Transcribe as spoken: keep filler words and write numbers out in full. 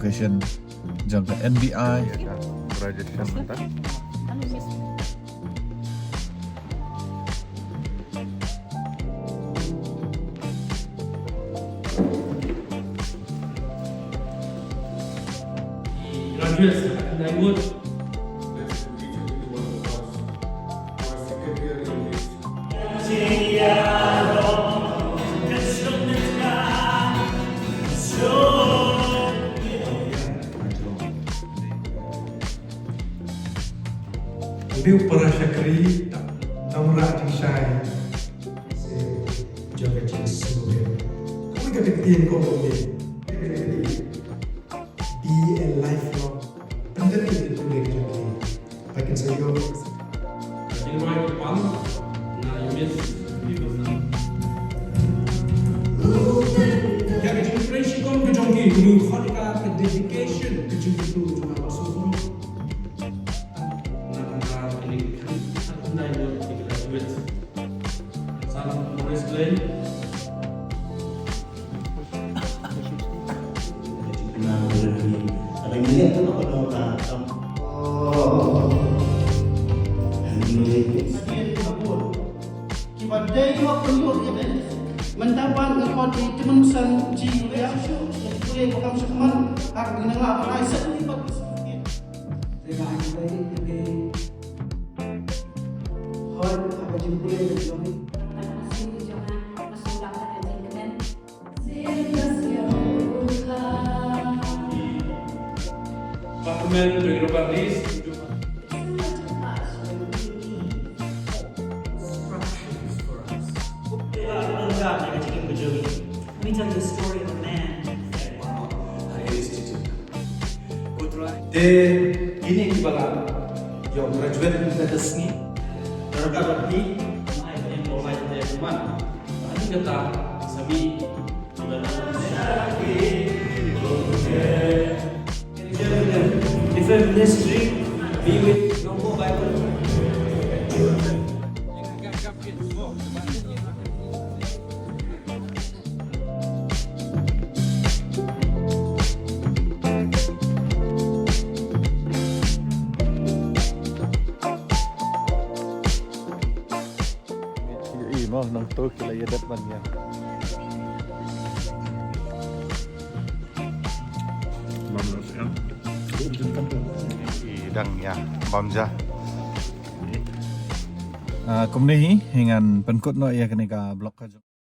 Question jong ka N B I. Graduation mynta. Graduates, I would Une u para shakri, ta-, namar jingshai. Se, jong ka jingsngewbha. Kawei ka ktien ko ko ne. Be a lifelong. Pyndet ïa ki pyndet jong ki. Ba kin sa ïoh. Ka jingrwai kyrpang na ïa Miss Vivian. Ïa ka jingtrei shitom ka jong ki, kane ka khot ïa ka ka dedication, ka jingkyrkhu jong ka sngewbha. Na ka bynta kine ki khyndai ngut ki graduate. San Morris Plain. Kiba dei ïoh pynïoh ïa dei. Mynta ban nga khot ïa i Tymmen San Ji Wia shu ïa pule ba kam shakman ha ka nang la ba ai sa ni ba ka sukit. Te ba ai dei ïa dei. Hoi ha ka jingpule ïa dei. Batman, Robert Rees. Let me tell you the story of a man. Te kine kiba la ïoh graduate mynta ka sngi. Ka rukom ba phi, ai, em, online te man. Ani kata, sami. Defend ministry, be with Nongpoh Bible. Ïohi mo, nangta ki la ïa dep ban ïa. Bam noh seh, ïa. Ï dang ïa, bam ja. Ah, kumne hi, hi ngan pynkut noh ïa kane ka vlog ka jong.